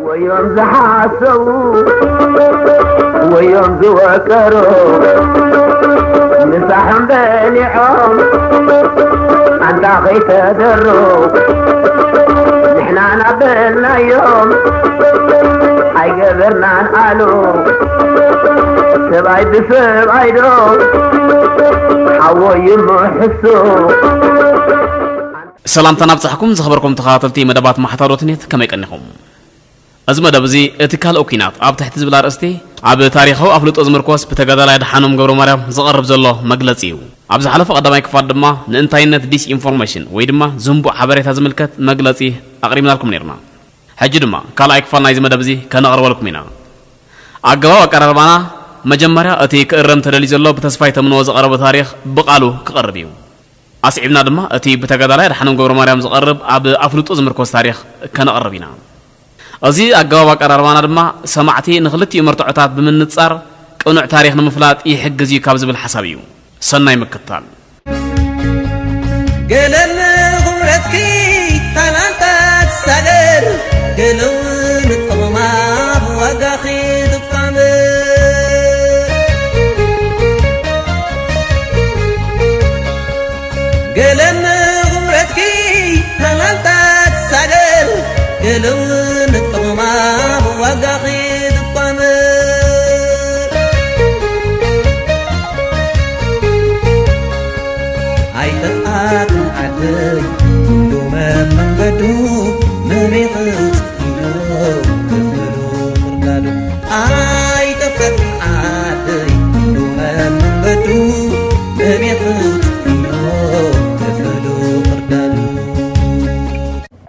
ወዮም ዝሓሰቡ፣ ወዮም ዝወቀሩ፣ ምሳሕም በሊዖም፣ ኣንታ ከይተደሩ፣ ንሕና ናበልናዮም፣ ኣይገበርናን ኣሉ፣ ሰብኣይ ብሰብኣይ ዶ፣ ሓወይ ይምሕሱ። ሰላምታና ኣብጻሕኩም ዝኸበርኩም ተኸታተልቲ መደባት ማሕታሮትኔት፣ ከመይ ቀኒኹም? እዚ መደብ እዚ እቲ ካልእ ኲናት ኣብ ትሕቲ ዝብል ኣርእስቲ ኣብ ታሪኻዊ ኣፍልጦ ዝምርኮስ ብተጋዳላይ ኣድሓኖም ገብረማርያም ዝቐርብ ዘሎ መግለጺ እዩ። ኣብ ዝሓለፈ ቀዳማይ ክፋል ድማ ንእንታይነት ዲስኢንፎርሜሽን ወይ ድማ ዝንቡዕ ሓበሬታ ዝምልከት መግለጺ ኣቕሪብናልኩም ነይርና። ሕጂ ድማ ካልኣይ ክፋል ናይዚ መደብ እዚ ከነቕርበልኩም ኢና። ኣገባብ ኣቀራርባና መጀመርያ እቲ ክእረም ተደልዩ ዘሎ ብተስፋይ ተምንዎ ዝቐረበ ታሪኽ ብቓሉ ክቐርብ እዩ። ኣስዒብና ድማ እቲ ብተጋዳላይ ኣድሓኖም ገብረማርያም ዝቐርብ ኣብ ኣፍልጦ ዝምርኮስ ታሪኽ ከነቕርብ ኢና። እዚ ኣገባብ ኣቀራርባና ድማ ሰማዕቲ ንኽልቲኡ መርትዖታት ብምንጻር ቅኑዕ ታሪኽ ንምፍላጥ ይሕግዝ እዩ ካብ ዝብል ሓሳብ እዩ። ሰናይ ምክትታል። ገለ ንኽብረትኪ ታላንታ ትሳገር፣ ገለ እውን ጥቕማ ብዋጋኺ ትቋምር። ገለ ንኽብረትኪ ታላንታ ትሳገር፣ ገለ እውን ጥቕማ ብዋጋኺ ትቋምር። ኣይጠፍኣትን ዓደይ፣ ኩሉ መመንገዱ መሪኽት ኢሉ ክፍሉ ክርዳዱ። ኣይጠፍኣትን ዓደይ፣ ኩሉ መመንገዱ መሪኽት ኢሉ ክፍሉ ክርዳዱ።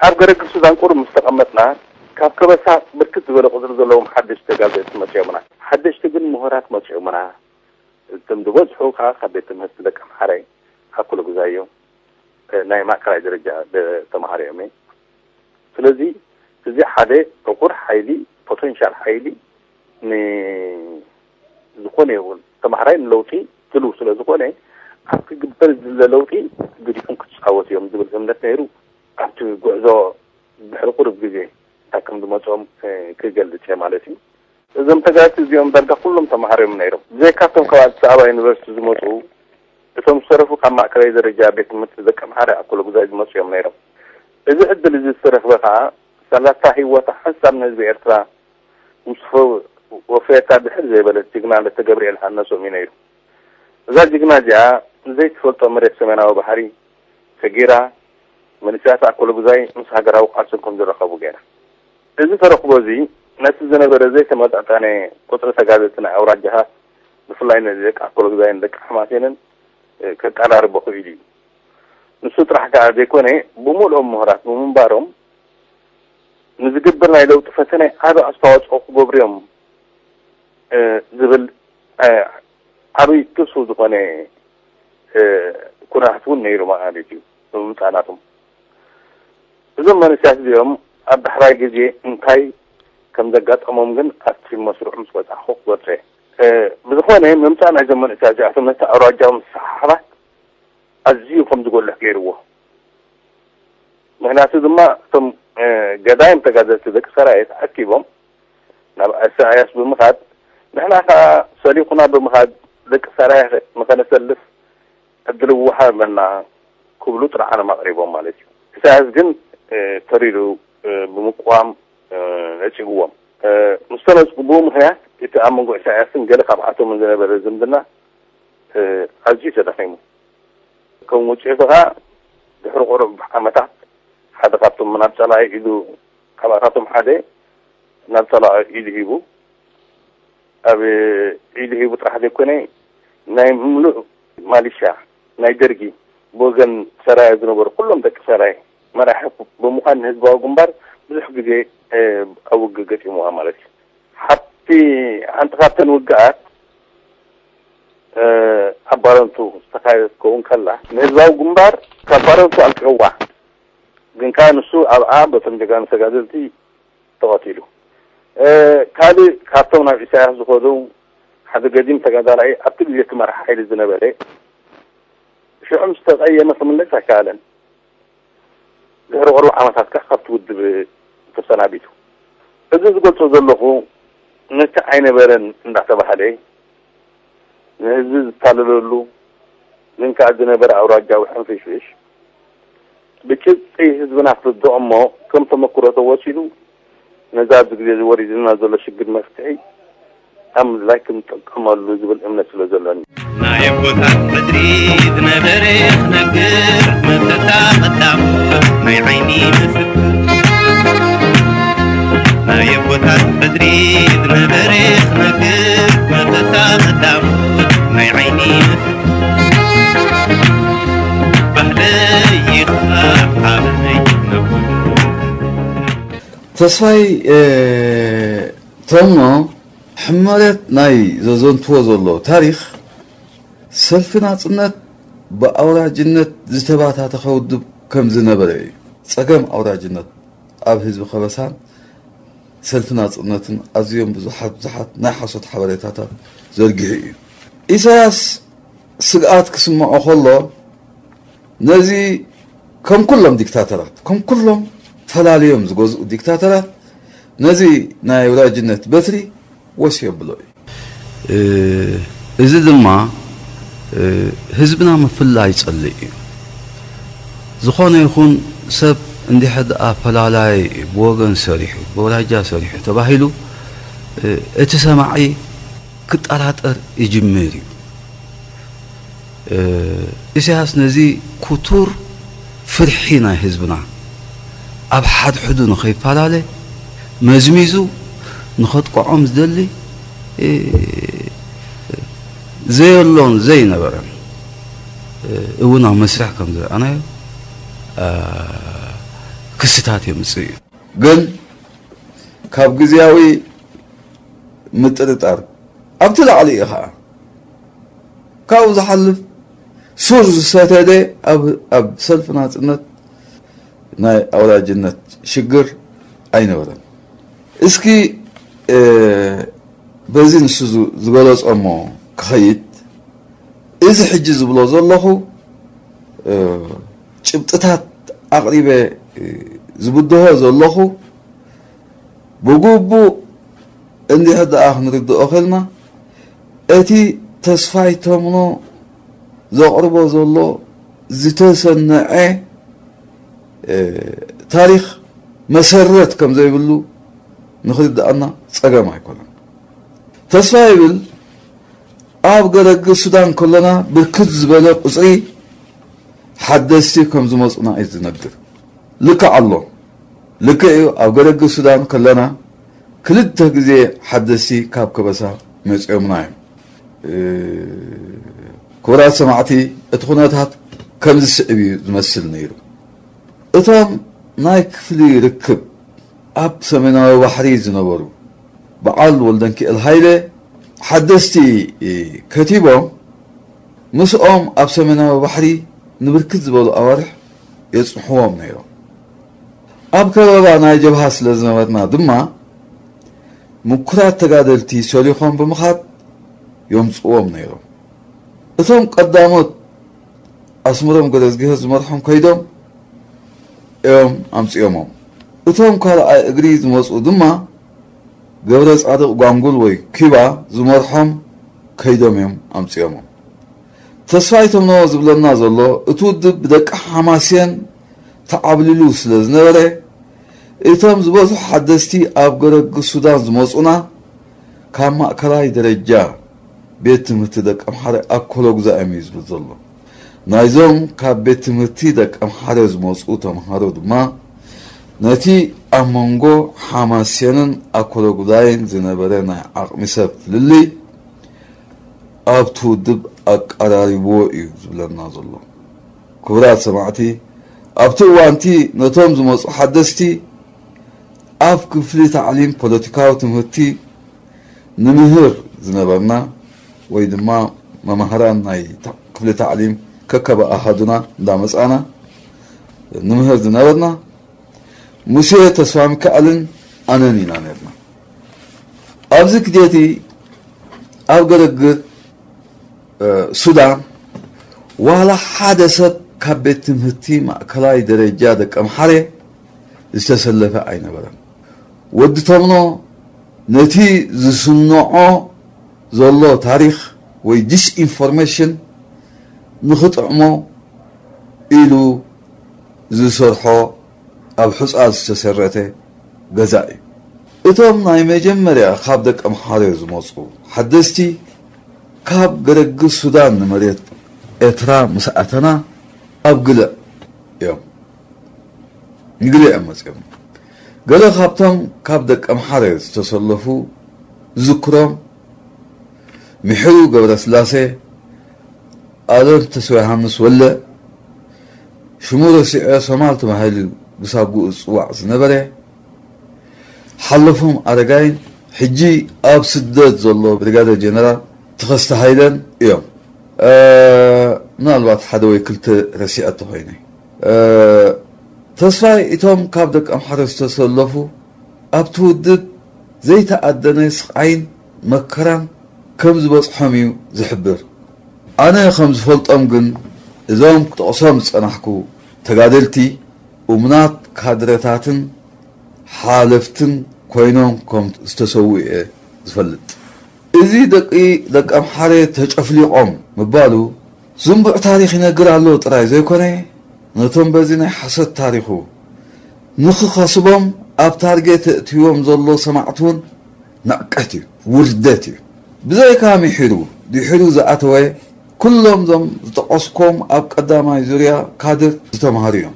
ኣብ ገረግር ሱዳን ቁሩብ ምስ ተቐመጥና፣ ካብ ከበሳ ብርክት ዝበለ ቁጽሪ ዘለዎም ሓደሽቲ ተጋደልቲ መጺኦምና። ሓደሽቲ ግን ምሁራት መጺኦምና። እቶም ዝበዝሑ ከኣ ካብ ቤት ትምህርቲ ደቀምሓረ ኣኩለ ጉዛይ እዮም። እ፣ ናይ ማእከላይ ደረጃ ደ-፣ ተማሃሮ እዮም። ስለዚ እዚ ሓደ ዕቑር ሓይሊ፣ ፖቴንሻል ሓይሊ ንዝኾነ ይኹን ተማሃራይ ንለውጢ ድሉው ስለ ዝኾነ፣ ኣብ ክግበር ዝለ ለውጢ ግዲፎም ክጻወቱ እዮም ዝብል እምነት ነይሩ። ኣብቲ ጉዕዞ ድሕሪ ቁሩብ ግዜ እንታይ ከም ዝመጾም፣ እ፣ ክገልጽ እየ ማለት እዩ። እዞም ተጋደልቲ እዚኦም ዳርጋ ኩሎም ተማሃሮ እዮም ነይሮም። ብዘይካቶም ካብ ኣዲስ ኣበባ ዩኒቨርሲቲ ዝመጹ፣ እቶም ዝተረፉ ካብ ማእከላይ ደረጃ ቤት ትምህርቲ ደቀምሓረ ኣኮለ ጉዛይ ዝመጹ እዮም ነይሮም። እዚ ዕድል እዚ ዝተረኽበ ከኣ፣ ሳላታ ህይወታ ሓንሳብ ንህዝቢ ኤርትራ ምስ ወ-፣ ወፈየታ ድሕር ዘይበለት ጅግና ለተ ገብርኤል ሃነሶም እዩ ነይሩ። እዛ ጅግና እዚኣ ንዘይትፈልጦ መሬት ሰሜናዊ ባሕሪ ሰጊራ፣ መንእሰያት ኣኮለ ጉዛይ ምስ ሃገራዊ ቃልሶም ከም ዝራኸቡ ገይራ። እዚ ተረኽቦ እዚ ነቲ ዝነበረ ዘይተመጣጣነ ቁጽሪ ተጋደልቲ ናይ ኣውራጃታት፣ ብፍላይ ነዚ ደቂ ኣኮለ ጉዛይን ደቂ ሓማሴንን፣ እ፣ ከቀራርቦ ክኢሉ እዩ። ንሱ ጥራሕ ከኣ ዘይኮነ፣ ብምልኦም ምሁራት ብምንባሮም፣ ንዝግበር ናይ ለውጢ ፈተነ ዓቢ ኣስተዋጽኦ ክገብሩ እዮም፣ እ፣ ዝብል፣ እ፣ ዓቢ ትስፉው ዝኾነ፣ እ፣ ኩነታት እውን ነይሩ ማለት እዩ፣ ብምምጻእ ናቶም። እዞም መንእሰያት እዚኦም ኣብ ዳሕራይ ግዜ እንታይ ከም ዘጋጠሞም ግን ኣብቲ መስርዑ ምስ በጻሕኩ ክገልጾ እየ። እ፣ ብዝኾነ፣ ምምጻእ ናይዞም መንእሰያት እዚኣቶም ነቲ ኣውራጃዊ ምስሕሓባት ኣዝዩ ከም ዝጎልሕ ገይርዎ። ምኽንያቱ ድማ እቶም፣ እ፣ ገዳይም ተጋደልቲ ደቂ ሰራየ ተኣኪቦም ናብ ኢሳያስ ብምኻድ፣ ንሕና ከኣ ሰሊኹና ብምኻድ ደቂ ሰራየ ንኸነሰልፍ ዕድል ይወሃበና ክብሉ ጥርዓኖም ኣቕሪቦም ማለት እዩ። ኢሳያስ ግን፣ እ፣ ተሪሩ፣ እ፣ ብምቅዋም፣ እ፣ ነጺግዎም። እ፣ ምስ ተነጽጉ ብኡ ምኽንያት እቲ ኣብ መንጎ ኢሳያስን ገለ ካብኣቶምን ዝነበረ ዝምድና፣ እ፣ ኣዝዩ ተዳኺሙ። ከም ውጽኢቱ ኸኣ ድሕሪ ቁሩብ ዓመታት ሓደ ካብቶም ናብ ጸላኢ ኢዱ፣ ካብኣታቶም ሓደ ናብ ጸላኢ ኢዱ ሂቡ፣ ኣብ ኢዱ ሂቡ ጥራሕ ዘይኮነ፣ ናይ ምሉእ ማሊሻ ናይ ደርጊ ብወገን ሰራየ ዝነበሩ ኩሎም ደቂ ሰራየ መራሒ ብምዃን ንህዝባዊ ግንባር ብዙሕ ግዜ፣ እ፣ ኣብ ውግእ ገጢምዋ ማለት እዩ። ሓንቲ፣ ሓንቲ ካብተን ውግኣት፣ እ፣ ኣብ ባረንቱ ዝተኻየደት ክኸውን ከላ፣ ንህዝባዊ ግንባር ካብ ባረንቱ ኣልቂዕዋ። ግን ከኣ ንሱ ኣብኣ በቶም ጀጋኑ ተጋደልቲ ተቐቲሉ። እ፣ ካልእ ካብቶም ናብ ኢሳያስ ዝኸዱ ሓደ ገዲም ተጋዳላይ ኣብቲ ግዜ እቲ መራሒ ሓይሊ ዝነበረ፣ ሽዑ ምስ ተቐየመ ክምለስ ኣይከኣለን። ድሕሪ ቁሩብ ዓመታት ከኣ ካብቲ ውድብ ተሰናቢቱ። እዚ ዝገልጾ ዘለኹ ነቲ ኣይነበረን እንዳተባህለ ንህዝቢ ዝታለለሉ ግን ከኣ ዝነበረ ኣውራጃዊ ሕንፍሽፍሽ ብጭብጢ ህዝብና ክርድኦ እሞ ከም ተመክሮ ተወሲዱ ነዚ ኣብዚ ግዜ እዚ ወሪዱና ዘሎ ሽግር መፍትሒ ኣብ ምድላይ ክንጥቀመሉ ዝብል እምነት ስለ ዘሎኒ። ናይ ኣቦታት ሕድሪ ዝነበረ ክነግር መሰታ ቀዳሞት ናይ ዓይኒ ምስክር። ናይ ኣቦታት ሕድሪ ዝነበረ ክነግር መሰታ ቀዳሞት ናይ ዓይኒ ምስክር። ባህለይ ይኽኣ ዓለመይ ነብሩ። ተስፋይ፣ እ፣ ተምኖ ሕመረት ናይ ዘዘንትዎ ዘሎ ታሪኽ ሰልፊ ናጽነት ብኣውራጅነት ዝተባታተኸ ውድብ ከም ዝነበረ እዩ። ጸገም ኣውራጅነት ኣብ ህዝቢ ከበሳን ሰልፊ ናጽነትን ኣዝዮም ብዙሓት ብዙሓት ናይ ሓሶት ሓበሬታታት ዘርጊሑ እዩ። ኢሳያስ ስግኣት ክስምዖ ከሎ ነዚ ከም ኩሎም ዲክታተራት፣ ከም ኩሎም ፈላልዮም ዝገዝኡ ዲክታተራት ነዚ ናይ ኣውራጅነት በትሪ ወስ የብሎ እዩ። እ፣ እዚ ድማ፣ እ፣ ህዝብና ምፍላይ ይጸልእ እዩ። ዝኾነ ይኹን ሰብ እንዲሕ ደኣ ፈላላይ ብወገን ሰሪሑ፣ ብወራጃ ሰሪሑ ተባሂሉ፣ እ፣ እቲ ሰማዒ ክጠራጠር ይጅምር እዩ። እ፣ ኢሳያስ ነዚ ክቱር ፍርሒ ናይ ህዝብና ኣብ ሓድሕዱ ንኸይፈላለ መዝሚዙ ንኸጥቅዖም ዝደሊ፣ እ፣ ዘየሎን ዘይነበረን፣ እ፣ እውን ኣብ መስርሕ ከም ዝረኣናዮ፣ እ፣ ክስታት የምጽእ እዩ። ግን ካብ ግዝያዊ ምጥርጣር ኣብቲ ላዕሊ እዩ ኸዓ። ካብኡ ዝሓልፍ ሱር ዝሰደደ ኣብ፣ ኣብ ሰልፊ ናጽነት ናይ ኣውራጅነት ሽግር ኣይነበረን። እስኪ፣ እ፣ በዚ ንሱ ዝ-፣ ዝገለጾ እሞ ክኸይድ፣ እዚ ሕጂ ዝብሎ ዘለኹ፣ እ፣ ጭብጥታት ኣቕሪበ፣ እ፣ ዝብድሆ ዘለኹ ብግቡእ እንድሕር ደኣ ክንርድኦ ኸልና፣ እቲ ተስፋይ ተምኖ ዘቕርቦ ዘሎ ዝተሰነዐ፣ እ፣ ታሪኽ መሰረት ከም ዘይብሉ ንኽርድኣና ጸገም ኣይኮነን። ተስፋ ይብል፣ ኣብ ገረግር ሱዳን ከለና ብርክት ዝበለ ቁጽሪ ሓደስቲ ከም ዝመጹና እዩ ዝነግር። ልክዕ ኣሎ። ልክዕ እዩ፣ ኣብ ገረግር ሱዳን ከለና ክልተ ግዜ ሓደስቲ ካብ ከበሳ መጺኦምና እዮም። እ፣ ክቡራት ሰማዕቲ፣ እቲ ኩነታት ከምዚ ስዕብ እዩ ዝመስል ነይሩ። እቶም ናይ ክፍሊ ርክብ ኣብ ሰሜናዊ ባሕሪ ዝነበሩ በዓል ወልደንኪኤል ሃይለ ሓደስቲ ከቲቦም ምስኦም ኣብ ሰሜናዊ ባሕሪ ንብርክት ዝበሉ ኣዋርሕ የጽንሕዎም ነይሮም። ኣብ ከበባ ናይ ጀብሃ ስለ ዝነበርና ድማ ምኩራት ተጋደልቲ ሰሊኾም ብምኻድ የምጽዎም ነይሮም። እቶም ቀዳሞት ኣስመሮም ገረዝግሄር ዝመርሖም ከይዶም እዮም ኣምጺኦሞም። እቶም ካልኣይ እግሪ ዝመጹ ድማ ገብረ ጻድቕ ጓንጉል ወይ ኪባ ዝመርሖም ከይዶም እዮም ኣምጺኦሞም። ተስፋይ ተምነዎ ዝብለና ዘሎ እቲ ውድብ ብደቂ ሓማሴን ተዓብሊሉ ስለ ዝነበረ እቶም ዝበዝሑ ሓደስቲ ኣብ ገረግር ሱዳን ዝመጹና ካብ ማእከላይ ደረጃ ቤት ትምህርቲ ደቀምሓረ ኣኮሎጉዛ እዮም እዩ ዝብል ዘሎ። ናይዞም ካብ ቤት ትምህርቲ ደቀምሓረ ዝመጹ ተምሃሮ ድማ ነቲ ኣብ መንጎ ሓማሴንን ኣኮሎጉዛይን ዝነበረ ናይ ዓቕሚ ሰብ ፍልልይ ኣብቲ ውድብ ኣቀራሪብዎ እዩ ዝብለና ዘሎ። ክቡራት ሰማዕቲ፣ ኣብቲ እዋንቲ ነቶም ዝመጹ ሓደስቲ ኣብ ክፍሊ ታዕሊም ፖለቲካዊ ትምህርቲ ንምህር ዝነበርና ወይ ድማ መማህራን ናይ ታ-፣ ክፍሊ ታዕሊም ከከብ ኣሃዱና እንዳመጻና ንምህር ዝነበርና ሙሴ ተስፋሚካኤልን ኣነን ኢና ነርና። ኣብዚ ግዜ እቲ ኣብ ገረግር፣ እ፣ ሱዳን ዋላ ሓደ ሰብ ካብ ቤት ትምህርቲ ማእከላይ ደረጃ ደቀምሓረ ዝተሰለፈ ኣይነበረን። ወዲ ተምኖ ነቲ ዝስንዖ ዘሎ ታሪኽ ወይ ዲስኢንፎርሜሽን ንኽጥዕሞ ኢሉ ዝሰርሖ ኣብ ሑጻ ዝተሰረተ ገዛ እዩ። እቶም ናይ መጀመርያ ካብ ደቀምሓረ ዝመጹ ሓደስቲ ካብ ገረግስ ሱዳን ንመሬት ኤርትራ ምስ ኣተና ኣብ ግልዕ እዮም፣ ንግልዕ እዮም መጺኦም። ገለ ካብቶም ካብ ደቀምሓረ ዝተሰለፉ ዝዝክሮም ምሕሩ ገብረስላሴ፣ ኣለም ተስፋ ዮሃንስ ወለ፣ ሽሙ ረሲዐ ሶማል ተባሂሉ ብሳጉኡ ዝጽዋዕ ዝነበረ ሓለፎም ኣረጋይን ሕጂ ኣብ ስደት ዘሎ ብሪጋደር ጀነራል ተኸስተ ሃይለን እዮም። እ፣ ምናልባት ሓደ ወይ ክልተ ረሲዐ እንተኾይነ። እ፣ ተስፋይ እቶም ካብ ደቂ ኣምሓራ ዝተሰለፉ ኣብቲ ውድብ ዘይተኣደነ ስቓይን መከራን ከም ዝበጽሖም እዩ ዝሕብር። ኣነ ከም ዝፈልጦም ግን እዞም ክጠቕሶም ዝጸናሕኩ ተጋደልቲ እሙናት ካድረታትን ሓለፍትን ኮይኖም ከም ዝተሰውኡ እየ ዝፈልጥ። እዚ ደቂ ደቂ ኣምሓረ ተጨፍሊቖም ምባሉ ዝንቡዕ ታሪኽ ይነግር ኣሎ ጥራይ ዘይኮነ፣ ነቶም በዚ ናይ ሓሶት ታሪኹ ንኽኸስቦም ኣብ ታርጌት እእትዎም ዘሎ ሰማዕት እውን ንዕቀት እዩ፣ ውርደት እዩ። ብዘይካ ምሒሩ ድሒሩ ዝኣተወ ኩሎም እዞም ዝጠቐስኮም ኣብ ቀዳማይ ዙርያ ካድር ዝተምሃሩ እዮም።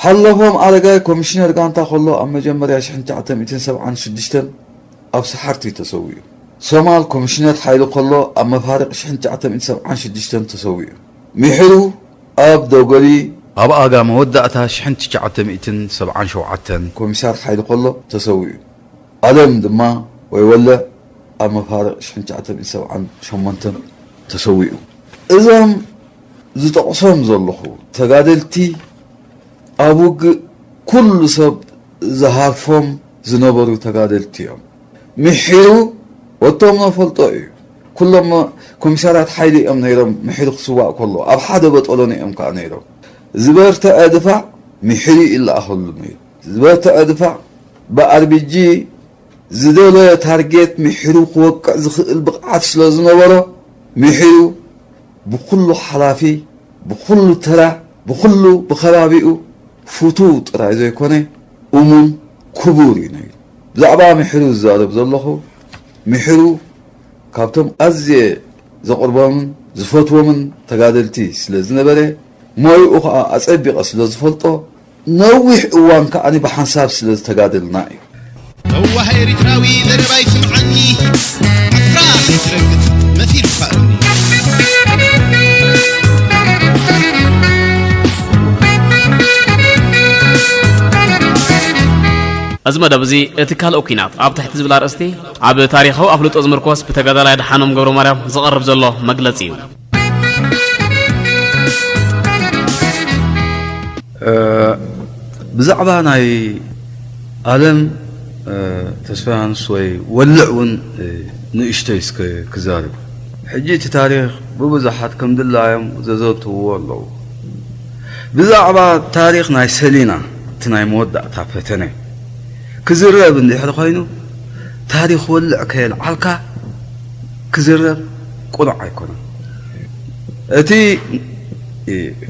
ሓለፎም ኣረጋይ ኮሚሽነር ጋንታ ከሎ ኣብ መጀመርያ ሽሕን ትሽዓተ ሚእትን ሰብዓን ሽዱሽተን ኣብ ሰሓርቲ ተሰዊኡ። ሶማል ኮሚሽነር ሓይሊ ከሎ ኣብ መፋርቕ ሽሕን ትሽዓተ ሚእትን ሰብዓን ሽዱሽተን ተሰዊኡ። ምሒሩ ኣብ ዶጎሊ ኣብ ኣጋ መወዳእታ ሽሕን ትሽዓተ ሚእትን ሰብዓን ሸውዓተን ኮሚሳር ሓይሊ ከሎ ተሰዊኡ። ኣለም ድማ ወይ ወለ ኣብ መፋርቕ ሽሕን ትሽዓተ ሚእትን ሰብዓን ሸሞንተን ተሰዊኡ። እዞም ዝጠቕሶም ዘለኹ ተጋደልቲ ኣብ ውግእ ኩሉ ሰብ ዝሃርፎም ዝነበሩ ተጋደልቲ እዮም። ምሒሩ ወቶም ነፈልጦ እዩ። ኩሎም ኮሚሳራት ሓይሊ እዮም ነይሮም። ምሒሩ ክስዋእ ከሎ ኣብ ሓደ በጠሎኒ እዮም ከዓ ነይሮም። ዝበርትዐ ድፋዕ ምሒሩ ይለኣኸሉ ነይሩ። ዝበርትዐ ድፋዕ ብኣርቢጂ ዝደለዮ ታርጌት ምሒሩ ክወቅዕ ዝኽእል ብቕዓት ስለ ዝነበሮ፣ ምሒሩ ብኹሉ ሓላፊ፣ ብኹሉ ተራ፣ ብኹሉ ብኸባቢኡ ፍቱው ጥራይ ዘይኮነ እሙን ክቡር እዩ ነይሩ። ብዛዕባ ምሒሩ ዝዛረብ ዘለኹ፣ ምሒሩ ካብቶም ኣዝየ ዘቕርቦምን ዝፈትዎምን ተጋደልቲ ስለ ዝነበረ፣ ሞይኡ ኸኣ ኣጸቢቐ ስለ ዝፈልጦ፣ ነዊሕ እዋን ከኣ ብሓንሳብ ስለ ዝተጋደልና እዩ። ለዋህ ኤሪትራዊ ዘረባይ ስምዓኒ፣ ዓፍራ ከይትረግጽ መሲልካ እምኒ። እዚ መደብ እዚ እቲ ካልእ ኲናት ኣብ ትሕቲ ዝብል ኣርእስቲ ኣብ ታሪኻዊ ኣፍልጦ ዝምርኮስ ብተጋዳላይ ኣድሓኖም ገብረማርያም ዝቐርብ ዘሎ መግለጺ እዩ። እ፣ ብዛዕባ ናይ ኣለም፣ እ፣ ተስፋ ዮሃንስ ወይ ወልዕ እውን፣ እ፣ ንእሽተይ እስከ ክዛርብ። ሕጂ እቲ ታሪኽ ብብዙሓት ከም ድላዮም ዘዘንትውዎ ኣለዉ። ብዛዕባ ታሪኽ ናይ ሰሊና፣ እቲ ናይ መወዳእታ ፈተነ ክዝረብ እንድሕር ኮይኑ፣ ታሪኽ ወልዕ ከየልዓልካ ክዝረብ ቅኑዕ ኣይኮነን። እቲ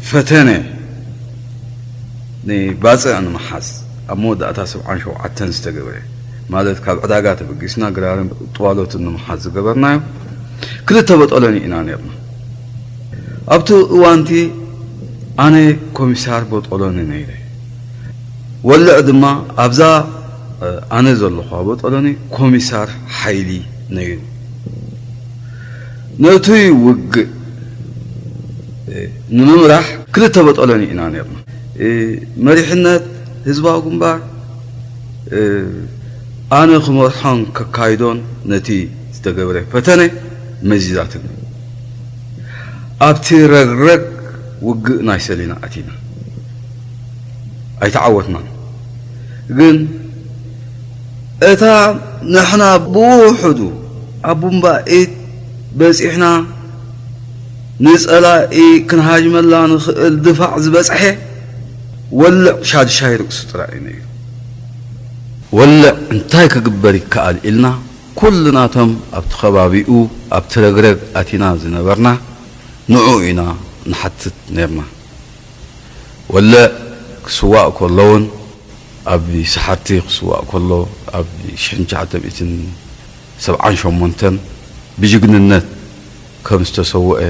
ፈተነ ንባጽዕ ንምሓዝ ኣብ መወዳእታ ሰብዓን ሸውዓተን ዝተገብረ፣ ማለት ካብ ዕዳጋ ተበጊስና ግራርን ጥዋሎትን ንምሓዝ ዝገበርናዮ፣ ክልተ በጠሎኒ ኢና ነርና። ኣብቲ እዋንቲ ኣነ ኮሚሳር በጠሎኒ ነይረ። ወልዕ ድማ ኣብዛ፣ እ፣ ኣነ ዘለኹዋ በጠሎኒ ኮሚሳር ሓይሊ ነይሩ። ነቲ ውግእ፣ እ፣ ንምምራሕ ክልተ በጠሎኒ ኢና ነርና። እ፣ መሪሕነት ህዝባዊ ግንባር፣ እ፣ ኣነ ክመርሖን ከካይዶን ነቲ ዝተገብረ ፈተነ መዚዛትኒ። ኣብቲ ረግረግ ውግእ ናይ ሰሊና ኣቲና። ኣይተዓወትናን። ግን እታ ንሕና ብውሑዱ ኣብ ቡምባ ኢድ በጺሕና ንጸላኢ ክንሃጅመላ ንኽእል ድፋዕ ዝበጽሐ ወልዕ ሻድሻይ ርእሱ ጥራይ እዩ ነይሩ። ወልዕ እንታይ ክግበር ይከኣል ኢልና ኩልናቶም ኣብቲ ከባቢኡ ኣብቲ ረግረግ ኣቲና ዝነበርና ንዕኡ ኢና ንሓትት ነርና። ወልዕ ክስዋእ ከሎ እውን ኣብ ሰሓርቲ ክስዋእ ከሎ ኣብ ሽሕን ትሽዓተ ሚእትን ሰብዓን ሸሞንተን ብጅግንነት ከም ዝተሰውአ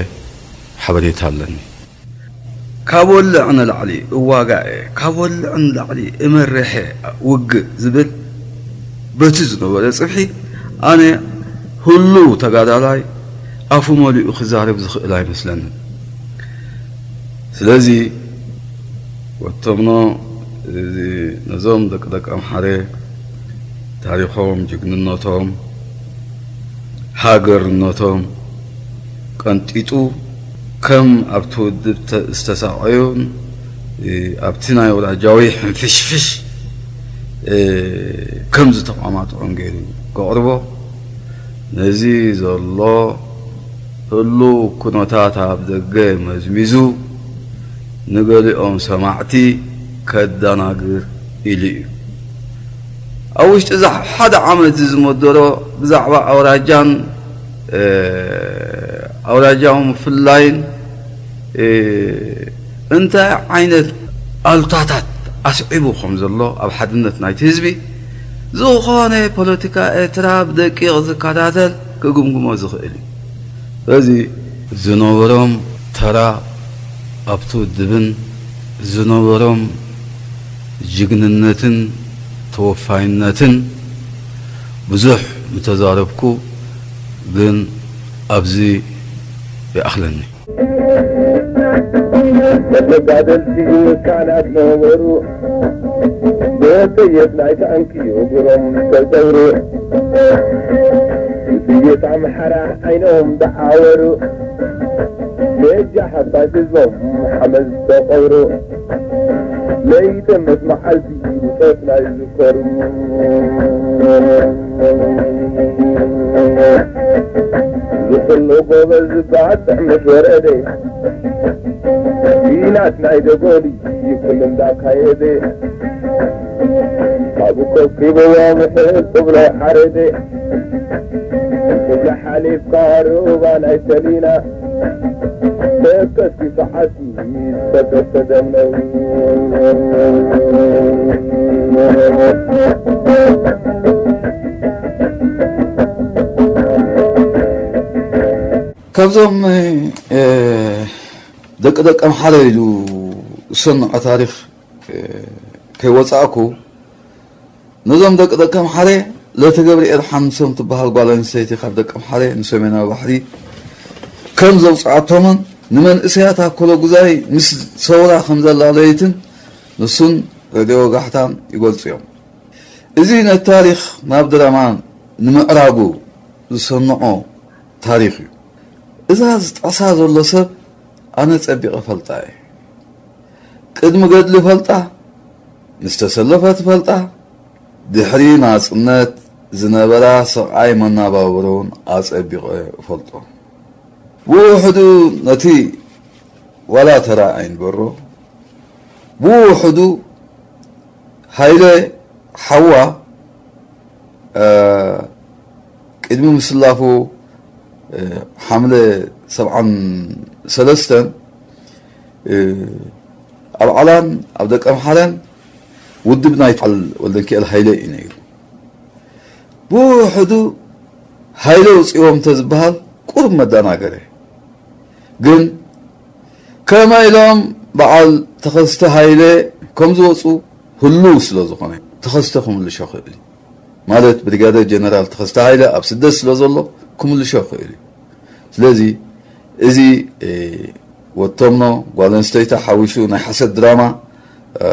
ሓበሬታ ኣለኒ። ካብ ወልዕ ንላዕሊ እዋጋእ፣ ካብ ወልዕ ንላዕሊ እመርሕ ውግእ ዝብል በቲ ዝነበረ ጽብሒ ኣነ ህሉው ተጋዳላይ ኣፉ መሊኡ ክዛረብ ዝኽእል ኣይመስለንን። ስለዚ ወቶምኖ እዚ ነዞም ደቂ ደቂ ኣምሓረ ታሪኾም፣ ጅግንነቶም፣ ሃገርነቶም ቀንጢጡ ከም ኣብቲ ውድብ ተ-፣ ዝተሳቐዩን፣ እ፣ ኣብቲ ናይ ወላጃዊ ሕንፍሽፍሽ፣ እ፣ ከም ዝተቋማጥዑን ገይሩ ከቕርቦ፣ ነዚ ዘሎ ህሉው ኩነታት ኣብ ደገ መዝሚዙ ንገሊኦም ሰማዕቲ ከደናግር ኢሉ እዩ። ኣብ ውሽጢ እዛ ሓደ ዓመት እዚ ዝመደሮ ብዛዕባ ኣውራጃን፣ እ፣ ኣውራጃዊ ምፍላይን፣ እ፣ እንታይ ዓይነት ኣሉታታት ኣስዒቡ ከም ዘሎ ኣብ ሓድነት ናይቲ ህዝቢ ዝኾነ ፖለቲካ ኤርትራ ብደቂቕ ዝከታተል ክግምግሞ ዝኽእል እዩ። በዚ ዝነበሮም ተራ ኣብቲ ውድብን ዝነበሮም ጅግንነትን ተወፋይነትን ብዙሕ ምተዛረብኩ፣ ግን ኣብዚ ይኣኽለኒ። መጋደልቲ ካህናት ነበሩ፣ ብጥይት ናይ ታንኪ እግሮም ተሰብሩ፣ ብጥይት ኣምሓራ ዓይኖም ደዓወሩ፣ በጃ ሓፋሽ ህዝቦም ሓመድ ተቐብሩ፣ ለይተ ምስ መዓልቲ ብጾት ናይ ዝከሩ። ዝኹሉ ጎበዝ ባጽዕ ምስ ወረደ፣ ኲናት ናይ ደጎሊ ይኩን እንዳካየደ፣ ካብ ኮፍ ሂብዎ ምሕል ጥብሎ ሓረደ። ጥብሎ ሓሊፍካ ሩባ ናይ ሰሊና፣ ደቀስኪ ሰዓት ካብዞም፣ እ፣ ደቂ ደቂ ኣምሓረ ኢሉ ዝሰንዖ ታሪኽ፣ እ፣ ከይወጻእኩ፣ ነዞም ደቂ ደቂ ኣምሓረ ለተ ገብርኤል ሓምሶም ትበሃል ጓል ኣንስተይቲ ካብ ደቂ ኣምሓረ ንሰሜናዊ ባሕሪ ከም ዘውጽኣቶምን ንመንእሰያት ኣኮሎ ጉዛይ ምስ ሰውራ ከም ዘላለየትን ንሱን ረድዮ ወጋሕታን ይገልጹ እዮም። እዚ ነቲ ታሪኽ ናብ ድራማ ንምዕራጉ ዝሰንዖ ታሪኽ እዩ። እዛ ዝጠቕሳ ዘሎ ሰብ ኣነ ጸቢቐ ፈልጣ እየ። ቅድሚ ገድሊ ፈልጣ፣ ምስ ተሰለፈት ፈልጣ፣ ድሕሪ ናጽነት ዝነበራ ስቓይ መናባብሮን ኣጸቢቐ እፈልጦ። ብውሕዱ ነቲ ዋላ ተራ ኣይንበሮ፣ ብውሕዱ ሃይለ ሓዋ፣ እ፣ ቅድሚ ምስላፉ፣ እ፣ ሓምለ ሰብዓን ሰለስተን፣ እ፣ ኣብ ዓላን ኣብ ደቀምሓረን ውድብ ናይ በዓል ወልደንኪኤል ሃይለ እዩ ነይሩ። ብውሕዱ ሃይለ ውፅዎም እንተዝበሃል ቁሩብ መደናገረ። ግን ከመይ ኢሎም በዓል ተኸስተ ሃይለ ከም ዝወፁ ህሉው ስለ ዝኾነ ተኸስተ ክምልሾ ክእል እዩ። ማለት ብሪጋደር ጀነራል ተኸስተ ሃይለ ኣብ ስደት ስለ ዘሎ ክምልሾ ክእል እዩ። ስለዚ እዚ፣ እ፣ ወቶምኖ ጓል ኣንስተይቲ ሓዊሱ ናይ ሓሰት ድራማ፣ እ፣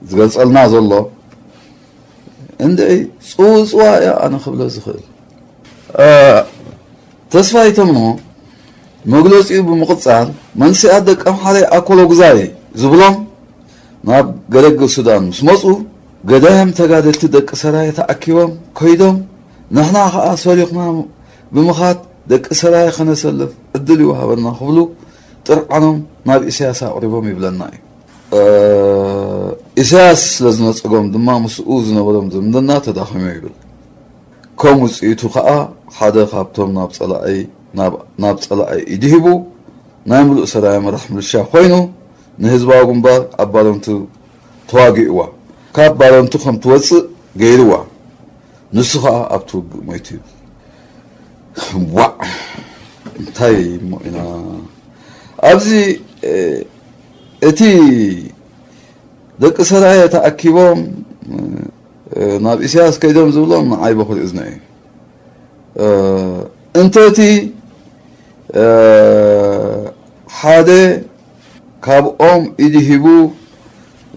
ዝገልጸልና ዘሎ እንድዒ ጽውጽዋ እያ ኣነ ክብሎ ዝኽእል። እ፣ ተስፋይ ተምኖ መግለጺኡ ብምቕጻል መንስያት ደቂ ኣምሓራይ ኣኮሎ ጉዛይ ዝብሎም ናብ ገረገ ሱዳን ምስ መጹ፣ ገዳይም ተጋደልቲ ደቂ ሰራየ ተኣኪቦም ከይዶም፣ ንሕና ኸኣ ሰሪቕና ብምኻድ ደቂ ሰራየ ከነሰልፍ ዕድል ይወሃበና ክብሉ ጥርዓኖም ናብ ኢሳያስ ኣቕሪቦም ይብለና እዩ። እ፣ ኢሳያስ ስለ ዝነጸጎም ድማ ምስኡ ዝነበሮም ዝምድና ተዳኺሙ ይብል። ከም ውጽኢቱ ከኣ ሓደ ካብቶም ናብ ጸላኢ፣ ናብ፣ ናብ ጸላኢ ኢዱ ሂቡ ናይ ምሉእ ሰራየ መራሕ ምልሻ ኮይኑ ንህዝባዊ ግንባር ኣብ ባረንቱ ተዋጊእዋ። ካብ ባረንቱ ከም ትወጽእ ገይርዋ። ንሱ ከኣ ኣብቲ ውግእ ሞይቱ እዩ። ዋዕ! እንታይ እሞ ኢና ኣብዚ፣ እ፣ እቲ ደቂ ሰራየ ተኣኪቦም፣ እ፣ ናብ ኢሳያስ ከይዶም ዝብሎም ንዓይ በኹሪ እዝነ እዩ። እ፣ እንተ እቲ፣ እ፣ ሓደ ካብኦም ኢዱ ሂቡ፣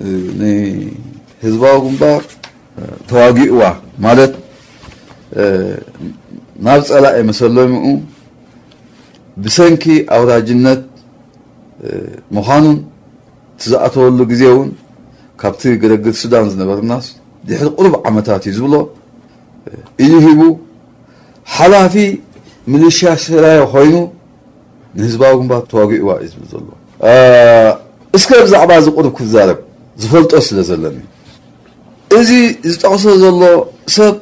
እ፣ ንህዝባዊ ግንባር፣ እ፣ ተዋጊእዋ ማለት፣ እ፣ ናብ ጸላኢ መሰለሚኡ ብሰንኪ ኣውራጅነት፣ እ፣ ምዃኑን እቲ ዝኣተወሉ ግዜ እውን ካብቲ ገረግር ሱዳን ዝነበርናስ ድሕሪ ቁሩብ ዓመታት እዩ ዝብሎ፣ እ፣ ኢዱ ሂቡ ሓላፊ ሚሊሽያ ሰራየ ኮይኑ ንህዝባዊ ግንባር ተዋጊእዋ እዩ ዝብል ዘሎ። እ፣ እስከ ብዛዕባ እዚ ቁሩብ ክዛረብ ዝፈልጦ ስለ ዘለኒ፣ እዚ ዝጠቕሶ ዘሎ ሰብ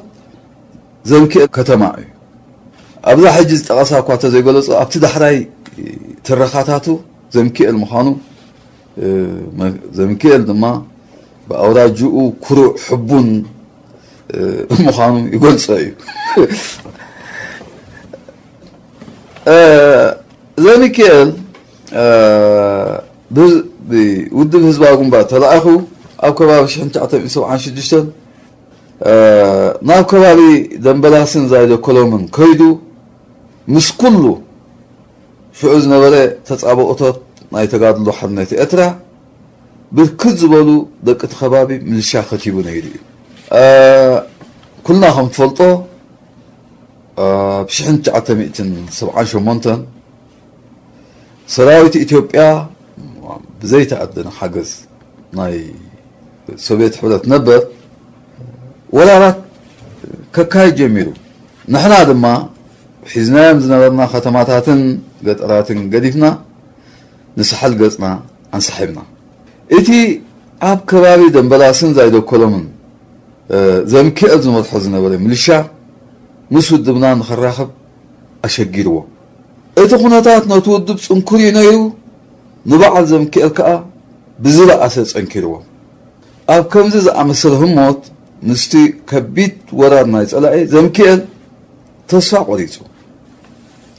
ዘምኪኤል ከተማ እዩ። ኣብዛ ሕጂ ዝጠቐሳ እኳ እንተዘይገለጾ፣ ኣብቲ ዳሕራይ ትረኻታቱ ዘምኪኤል ምዃኑ፣ እ፣ መ-፣ ዘምኪኤል ድማ ብኣውራጅኡ ኩሩዕ ሕቡን፣ እ፣ ምዃኑ ይገልጾ እዩ። እ፣ ዘምኪኤል፣ እ፣ ብ-፣ ብውድብ ህዝባዊ ግንባር ተላኢኹ ኣብ ከባቢ ሽሕን ትሽዓተ ሚእትን ሰብዓን ሽዱሽተን እ፣ ናብ ከባቢ ደምበላስን ዛይደ ኮሎምን ከይዱ፣ ምስ ኩሉ ሽዑ ዝነበረ ተጻብኦታት ናይ ተጋድሎ ሓርነት ኤርትራ፣ ብርክት ዝበሉ ደቂ እቲ ከባቢ ምልሻ ከቲቡ ነይሩ እዩ። እ፣ ኩልና ከም ትፈልጦ፣ ኣብ ሽሕን ትሽዓተ ሚእትን ሰብዓን ሸሞንተን ሰራዊት ኢትዮጵያ ብዘይተኣደነ ሓገዝ ናይ ሶቪየት ሕብረት ነበር ወራራት ከካይድ ጀሚሩ። ንሕና ድማ ሒዝናዮም ዝነበርና ከተማታትን ገጠራትን ገዲፍና ንሳሕል ገጽና ኣንሳሒብና። እቲ ኣብ ከባቢ ደምበላስን ዛይደኮሎምን፣ እ፣ ዘምኪኤል ዝመርሖ ዝነበረ ሚሊሻ ምስ ውድብና ንኽራኸብ ኣሸጊርዎ። እቲ ኩነታት ነቲ ውድብ ጽንኩር እዩ ነይሩ፣ ንበዓል ዘምኪኤል ከኣ ብዝበኣሰ ጸንኪርዎ። ኣብ ከምዚ ዝኣመሰለ ህሞት ምስቲ ከቢድ ወራር ናይ ጸላኢ ዘምኪኤል ተስፋ ቆሪጹ።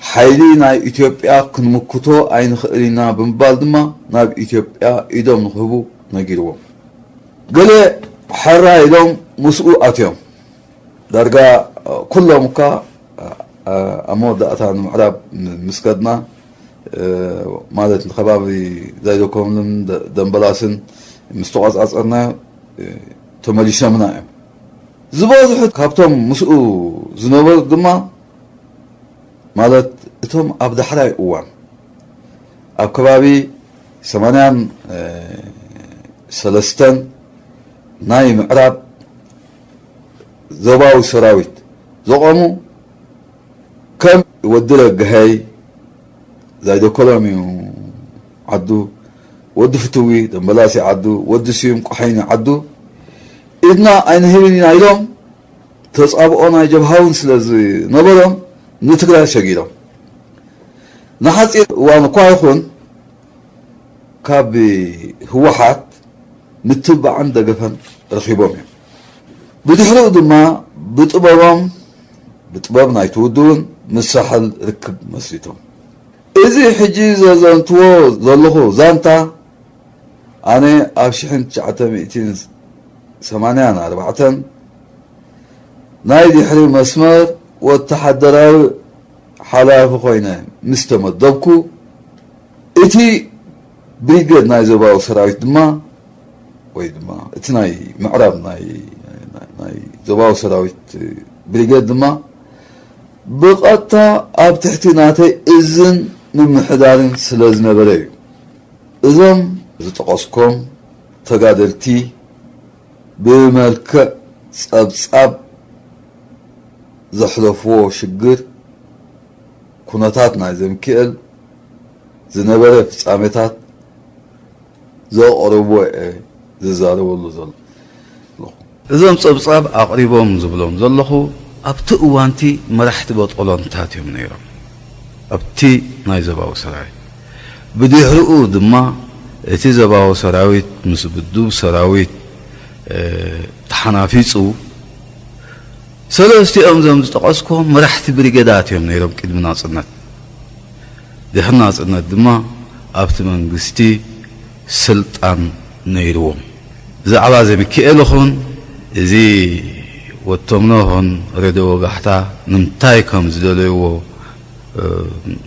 ሓይሊ ናይ ኢትዮጵያ ክንምክቶ ኣይንኽእል ኢና ብምባል ድማ ናብ ኢትዮጵያ ኢዶም ንኽህቡ ነጊርዎም። ገለ ሕራይ ኢሎም ምስኡ ኣትዮም። ዳርጋ ኩሎም እኳ ኣብ መወዳእታ ንምዕራብ ምስ ከድና፣ ማለት ንከባቢ ዛይደኮምልን ደ-፣ ደምበላስን ምስ ተቆጻጸርናዮ፣ ተመሊሶምና እዮም። ዝበዝሑ ካብቶም ምስኡ ዝነበሩ ድማ፣ ማለት እቶም ኣብ ዳሕራይ እዋን ኣብ ከባቢ ሰማንያን ሰለስተን ናይ ምዕራብ ዞባዊ ሰራዊት ዘቆሙ ከም ወዲ ረግሀይ፣ ዛይደኮሎም እዩ ዓዱ፣ ወዲ ፍትዊ ደምበላሲ ዓዱ፣ ወዲ ስዩም ቆሓይኒ ዓዱ፣ ኢድና ኣይንህብን ኢና ኢሎም ተጻብኦ ናይ ጀብሃ እውን ስለ ዝነበሮም ንትግራይ ሰጊሮም። ንሓጺር እዋን እኳ ይኹን ካብ ህወሓት ምትብባዕን ደገፈን ረኺቦም እዮም። ብድሕሪኡ ድማ ብጥበቦም፣ ብጥበብ ናይቲ ውድብን ምስ ሳሕል ርክብ መስሪቶም። እዚ ሕጂ ዘዘንትዎ ዘለኹ ዛንታ፣ ኣነ ኣብ ሽሕን ትሽዓተ ሚእትን ሰማንያን ኣርባዕተን ናይ ድሕሪ መስመር ወተሃደራዊ ሓላፊ ኮይነ ምስ ተመደብኩ፣ እቲ ብሪገድ ናይ ዞባዊ ሰራዊት ድማ፣ ወይ ድማ እቲ ናይ ምዕራብ ናይ፣ ናይ፣ ናይ ዞባዊ ሰራዊት ብሪገድ ድማ ብቐጥታ ኣብ ትሕቲ ናተይ እዝን ምምሕዳርን ስለ ዝነበረ እዩ። እዞም ዝጠቐስኮም ተጋደልቲ ብመልክዕ ጸብጻብ ዘሕለፍዎ ሽግር፣ ኩነታት ናይ ዘምኪኤል፣ ዝነበረ ፍጻሜታት ዘቕረብዎ እየ ዝዛረበሉ ዘሎ። እዞም ጸብጻብ ኣቕሪቦም ዝብሎም ዘለኹ ኣብቲ እዋንቲ መራሕቲ በጦሎንታት እዮም ነይሮም፣ ኣብቲ ናይ ዘባዊ ሰራዊት። ብድሕሪኡ ድማ እቲ ዘባዊ ሰራዊት ምስ ብዱብ ሰራዊት ተሓናፊጹ፣ ሰለስቲኦም እዞም ዝጠቐስኮም መራሕቲ ብሪገዳት እዮም ነይሮም ቅድሚ ናጽነት። ድሕሪ ናጽነት ድማ ኣብቲ መንግስቲ ስልጣን ነይርዎም። ብዛዕባ ዘሚኪኤል ኹን እዚ ወቶምኖ ኹን ሬድዮ ወጋሕታ ንምንታይ ከም ዝደለይዎ፣ እ፣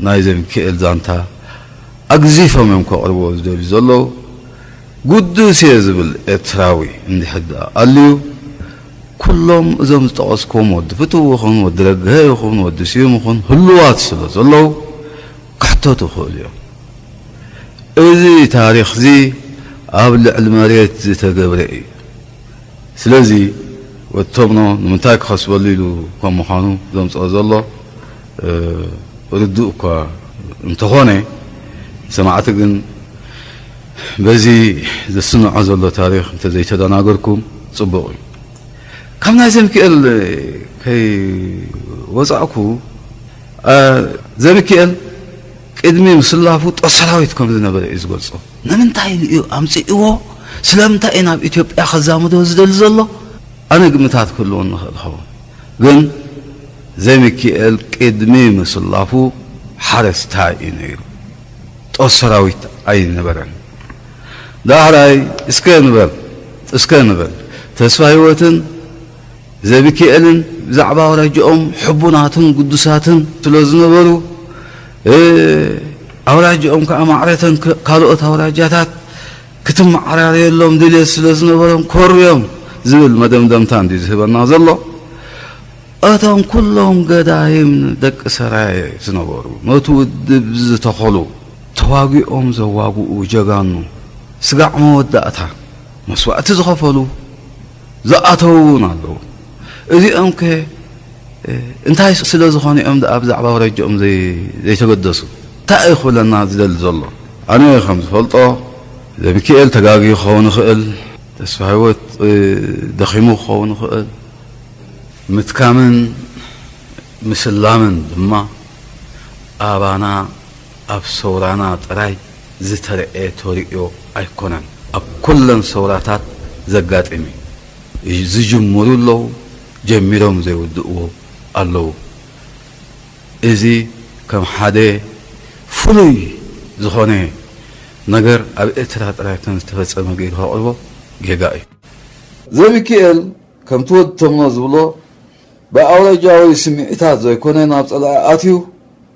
ናይ ዘሚኪኤል ዛንታ ኣግዚፎም እዮም ከቕርብዎ ዝደልዩ ዘለዉ። ግዱስ እየ ዝብል ኤርትራዊ እንድሕር ደኣ ኣልዩ፣ ኩሎም እዞም ዝጠቐስኩም፣ ወዲ ፍትው ይኹን፣ ወዲ ረግሀ ይኹን፣ ወዲ ስዩም ይኹን፣ ህሉዋት ስለ ዘለዉ ክሕተቱ ይኽእሉ እዮም። እዚ ታሪኽዚ ኣብ ልዕሊ መሬት ዝተገብረ እዩ። ስለዚ ወዲ ቶምኖ ንምንታይ ክኸስበሉ ኢሉ ከም ምዃኑ ዘምጽኦ ዘሎ፣ እ፣ ርዱእ እኳ እንተኾነ፣ ሰማዕቲ ግን በዚ ዘስንዖ ዘሎ ታሪኽ እንተዘይተደናገርኩም ጽቡቕ እዩ። ካብ ናይ ዘሚኪኤል ከይወጻእኩ፣ እ፣ ዘሚኪኤል ቅድሚ ምስላፉ ጦር ሰራዊት ከም ዝነበረ እዩ ዝገልጾ። ንምንታይ ኢሉ እዩ ኣምጺእዎ? ስለምንታይ እዩ ናብ ኢትዮጵያ ከዛምዶ ዝደሊ ዘሎ? ኣነ ግምታት ክህልዎ ንኽእል ኸውን። ግን ዘሚኪኤል ቅድሚ ምስላፉ ሓረስታይ እዩ ነይሩ። ጦር ሰራዊት ኣይነበረን። ዳሕራይ እስከ ንበል፣ እስከ ንበል። ተስፋ ህይወትን ዘሚኪኤልን ብዛዕባ ኣውራጃኦም ሕቡናትን ግዱሳትን ስለ ዝነበሩ፣ እ፣ ኣውራጃኦም ከኣ ማዕረተን ክ-፣ ካልኦት ኣውራጃታት ክትመዓራረየሎም ድልየት ስለ ዝነበሮም ኮርዮም ዝብል መደምደምታ እንድዩ ዝህበና ዘሎ። እቶም ኩሎም ገዳይም ደቂ ሰራየ ዝነበሩ፣ ነቲ ውድብ ዝተኸሉ፣ ተዋጊኦም ዘዋግኡ ጀጋኑ፣ ስጋዕ መወዳእታ መስዋእቲ ዝኸፈሉ፣ ዝኣተዉ እውን ኣለዉ። እዚኦምከ፣ እ፣ እንታይ ስለ ዝኾኑ እዮም ደኣ ብዛዕባ ኣውራጃኦም ዘይ-፣ ዘይተገደሱ? እንታይ እዩ ክብለና ዝደሊ ዘሎ? ኣነ ከም ዝፈልጦ፣ ዘሚኪኤል ተጋግዩ ክኸውን ይኽእል፣ ተስፋ ህይወት፣ እ፣ ደኺሙ ክኸውን ይኽእል። ምትካምን ምስላምን ድማ ኣባና ኣብ ሰውራና ጥራይ ዝተረኤ ተርእዮ ኣይኮነን። ኣብ ኩለን ሰውራታት ዘጋጥም እዩ። ዝጅምሩ ኣለዉ፣ ጀሚሮም ዘይውድእዎ ኣለዉ። እዚ ከም ሓደ ፍሉይ ዝኾነ ነገር ኣብ ኤርትራ ጥራይ ከም ዝተፈጸመ ገይሩ ከቕርቦ ጌጋ እዩ። ዘሚኪኤል ከምቲ ወዲ ተምኖ ዝብሎ ብኣውራጃዊ ስምዒታት ዘይኮነ ናብ ጸላኢ ኣትዩ፣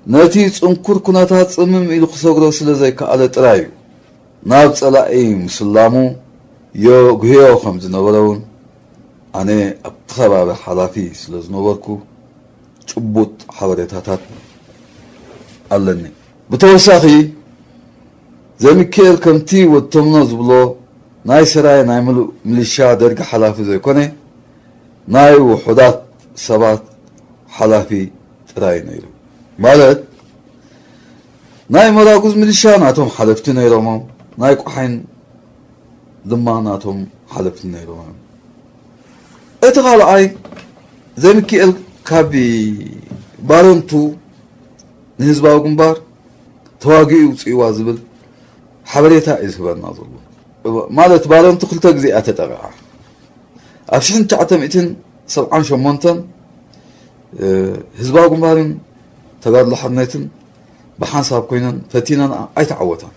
ነቲ ጽንኩር ኩነታት ጽምም ኢሉ ክሰግሮ ስለ ዘይከኣለ ጥራይ እዩ። ናብ ጸላኢ ምስላሙ የጉህዮ ከም ዝነበረ እውን ኣነ ኣብቲ ከባቢ ሓላፊ ስለ ዝነበርኩ ጭቡጥ ሓበሬታታት ኣለኒ። ብተወሳኺ ዘሚኪኤል ከምቲ ወዲ ተምኖ ዝብሎ ናይ ሰራየ ናይ ምሉእ ሚሊሻ ደርጊ ሓላፊ ዘይኮነ ናይ ውሑዳት ሰባት ሓላፊ ጥራይ ነይሩ። ማለት ናይ መራጉዝ ሚሊሻ ናቶም ሓለፍቲ ነይሮሞም፣ ናይ ቋሒን ድማ ናቶም ሓለፍቲ ነይሮሞም። እቲ ካልኣይ ዘሚኪኤል ካብ ባረንቱ ንህዝባዊ ግንባር ተዋጊኡ ውፅእዋ ዝብል ሓበሬታ እዩ ዝህበና ዘሎ። ማለት ባረንቱ ክልተ ግዜ እያ ተጠቂዓ። ኣብ ሽሕን ትሽዓተ ሚእትን ሰብዓን ሸሞንተን፣ እ፣ ህዝባዊ ግንባርን ተጋድሎ ሓርነትን ብሓንሳብ ኮይነን ፈቲነን ኣይተዓወታን።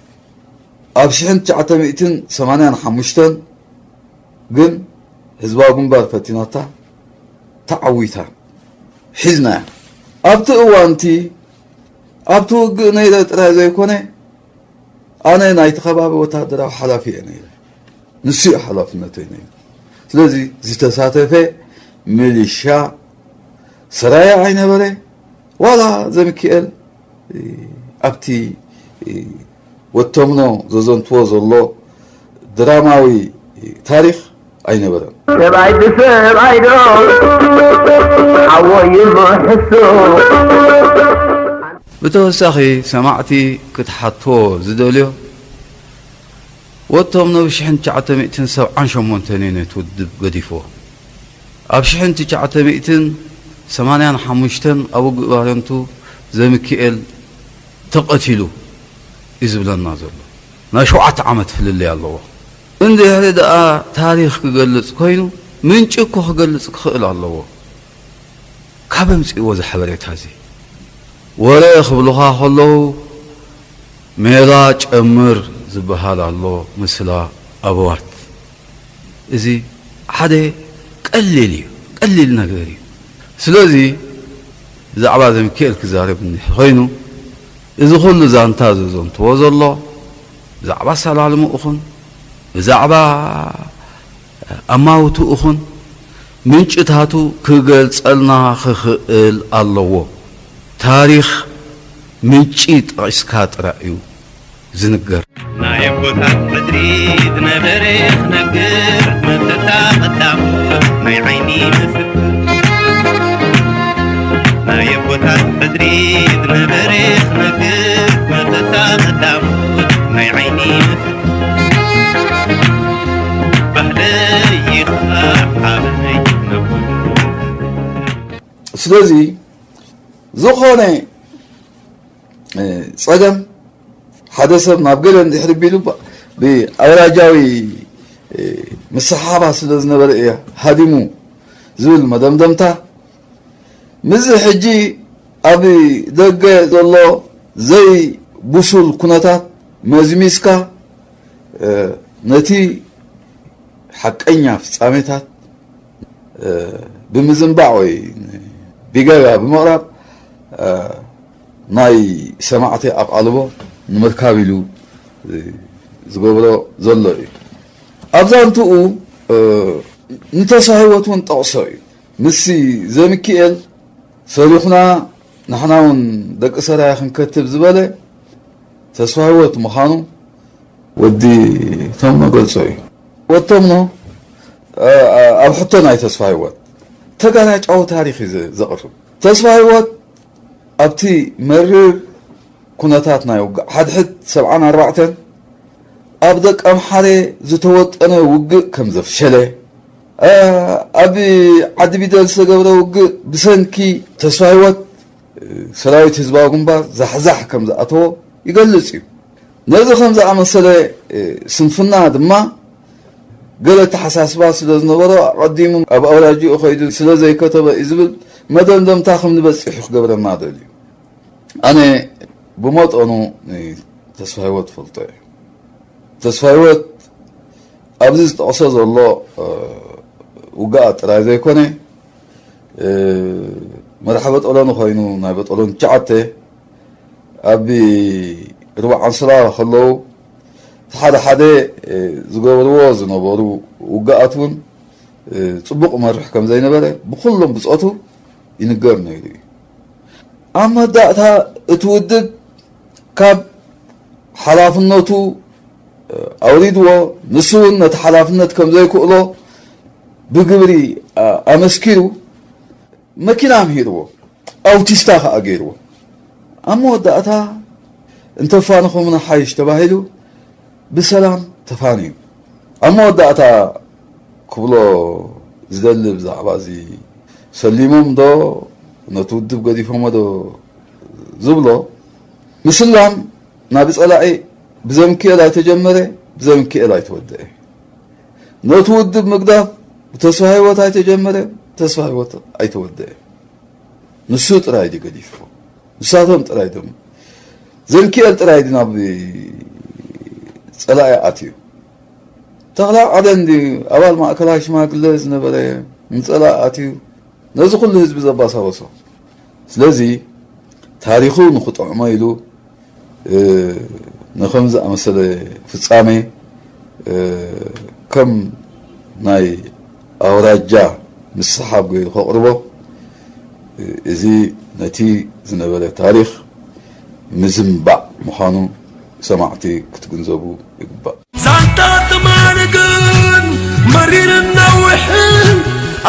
ኣብ ሽሕን ትሽዓተ ሚእትን ሰማንያን ሓሙሽተን ግን ህዝባዊ ግንባር ፈቲናታ ተዓዊታ። ሒዝናያ። ኣብቲ እዋንቲ ኣብቲ ውግእ ነይረ ጥራይ ዘይኮነ፣ ኣነ ናይቲ ከባቢ ወታደራዊ ሓላፊ እየ ነይረ። ንሱ እዩ ሓላፍነተይ ነይሩ። ስለዚ ዝተሳተፈ ሚሊሻ ሰራየ ኣይነበረ፣ ዋላ ዘሚኪኤል፣ እ፣ ኣብቲ፣ እ፣ ወተምኖ ዘዘንትዎ ዘሎ ድራማዊ ታሪኽ ኣይነበረን። ሰብኣይ ብሰብኣይ ዶ ሓዎ ይምሕሱ? ብተወሳኺ ሰማዕቲ ክትሓትዎ ዝደልዮ፣ ወጥቶም ናብ ሽሕን ትሽዓተ ሚእትን ሰብዓን ሸሞንተን እዩ ነቲ ውድብ ገዲፍዎ። ኣብ ሽሕን ትሽዓተ ሚእትን ሰማንያን ሓሙሽተን ኣብ ውግእ ባረንቱ ዘሚኪኤል ተቐቲሉ እዩ ዝብለና ዘሎ። ናይ ሸውዓተ ዓመት ፍልልይ ኣለዎ። እንድሕሪ ደኣ ታሪኽ ክገልጽ ኮይኑ፣ ምንጪ እኮ ክገልጽ ክኽእል ኣለዎ። ካብ ኣምጺእዎ እዚ ሓበሬታ እዚ? ወረ ክብሉኻ ከለዉ፣ ሜላ ጨምር ዝበሃል ኣሎ፣ ምስላ ኣበዋት። እዚ ሓደ ቀሊል እዩ፣ ቀሊል ነገር እዩ። ስለዚ ብዛዕባ ዘሚኪኤል ክዛረብ እንድሕር ኮይኑ፣ እዚ ኩሉ ዛንታ ዘዘንትዎ ዘሎ ብዛዕባ ኣሰላልምኡ ይኹን ብዛዕባ ኣማውትኡ ይኹን ምንጭታቱ ክገልጸልና ክኽእል ኣለዎ። ታሪኽ ምንጪ ጠቒስካ ጥራይ እዩ ዝንገር። ናይ ኣቦታት ሕድሪ ዝነበረ ክነግር መሰታ ቀዳሙ ናይ ዓይኒ ምስክር። ናይ ኣቦታት ሕድሪ ዝነበረ ክነግር መሰታ ቀዳሙ ናይ ዓይኒ ምስክር። ባህለይ ይኽባር ሓበነይ ነብሩ። ስለዚ ዝኾነ ጸገም ሓደ ሰብ ናብ ገለ እንድሕር ቢሉ ብኣውራጃዊ ምስሓባ ስለ ዝነበረ እያ ሃዲሙ ዝብል መደምደምታ፣ ምስዚ ሕጂ ኣብ ደገ ዘሎ ዘይብሱል ኩነታት መዝሚዝካ ነቲ ሓቀኛ ፍጻሜታት ብምዝንባዕ ወይ ብገጋ ብምቕራብ ናይ ሰማዕቲ ኣቓልቦ ንምርካብ ኢሉ ዝገብሮ ዘሎ እዩ። ኣብዛ እንትኡ ንተስፋ ህይወት እውን ጠቕሶ እዩ። ምስ ዘሚኪኤል ሰሪኹና ንሕና እውን ደቂ ሰራየ ክንከትብ ዝበለ ተስፋ ህይወት ምዃኑ ወዲ ተምኖ ገልጾ እዩ። ወዲ ተምኖ ኣብ ሕቶ ናይ ተስፋ ህይወት ተጋላጫዊ ታሪኽ እዩ ዘቕርብ። ተስፋ ህይወት ኣብቲ መሪር ኩነታት ናይ ውግእ ሓድሕድ ሰብዓን ኣርባዕተን ኣብ ደቀምሓረ ዝተወጠነ ውግእ ከም ዘፍሸለ፣ ኣብ ዓዲ ቢደል ዝተገብረ ውግእ ብሰንኪ ተስፋ ህይወት ሰራዊት ህዝባዊ ግንባር ዛሕዛሕ ከም ዝኣተዎ ይገልጽ እዩ። ነዚ ከም ዝኣመሰለ ስንፍና ድማ ገለ ኣተሓሳስባ ስለ ዝነበሮ ኣቐዲሙ ኣብ ኣውራጅኡ ከይዱ ስለ ዘይከተበ እዩ ዝብል መደምደምታ ከም ንበጽሕ እዩ ክገብረና ደልዩ። ኣነ ብመጠኑ ንተስፋ ህይወት ፈልጦ እየ። ተስፋ ህይወት ኣብዚ ዝጠቕሶ ዘሎ ውግኣት ጥራይ ዘይኮነ፣ መራሒ በጠሎን ኮይኑ ናይ በጠሎን ትሽዓተ ኣብ ሩባ ዓንስራ ከለዉ እቲ ሓደ ሓደ ዝገብርዎ ዝነበሩ ውግኣት እውን ጽቡቕ መርሕ ከም ዘይነበረ ብኩሎም ብጾቱ ይንገር ነይሩ እዩ። ኣብ መወዳእታ እቲ ውድብ ካብ ሓላፍነቱ ኣውሪድዎ፣ ንሱ እውን ነቲ ሓላፍነት ከም ዘይክእሎ ብግብሪ ኣመስኪሩ መኪና ኣምሂርዎ፣ ኣውቲስታ ከኣ ገይርዎ። ኣብ መወዳእታ እንተፋንኹምና ሓይሽ ተባሂሉ ብሰላም ተፋንዩ። ኣብ መወዳእታ ክብሎ ዝደሊ ብዛዕባ እዚ ሰሊሞም ዶ ነቲ ውድብ ገዲፎሞ ዶ ዝብሎ፣ ምስላም ናብ ጸላኢ ብዘምክኤል ኣይተጀመረ፣ ብዘምክኤል ኣይተወደአ። ነቲ ውድብ ምግዳፍ ብተስፋ ህይወት ኣይተጀመረ፣ ተስፋ ህይወት ኣይተወደአ። ንሱ ጥራይ ድዩ ገዲፍዎ? ንሳቶም ጥራይ ድዮም? ዘምክኤል ጥራይ ድዩ ናብ ጸላኢ ኣትዩ? ተኽለ ዓደን ድዩ ኣባል ማእከላይ ሽማግለ ዝነበረ ንጸላኢ ኣትዩ ነዚ ኩሉ ህዝቢ ዘባሳበሶ? ስለዚ ታሪኹ ንኽጥዕሞ ኢሉ ንኸም ዝኣመሰለ ፍጻሜ ከም ናይ ኣውራጃ ምስሓብ ገይሩ ከቕርቦ፣ እዚ ነቲ ዝነበረ ታሪኽ ምዝንባዕ ምዃኑ ሰማዕቲ ክትግንዘቡ ይግባእ። ዛንታ ትማሊ ግን መሪርን ነዊሕን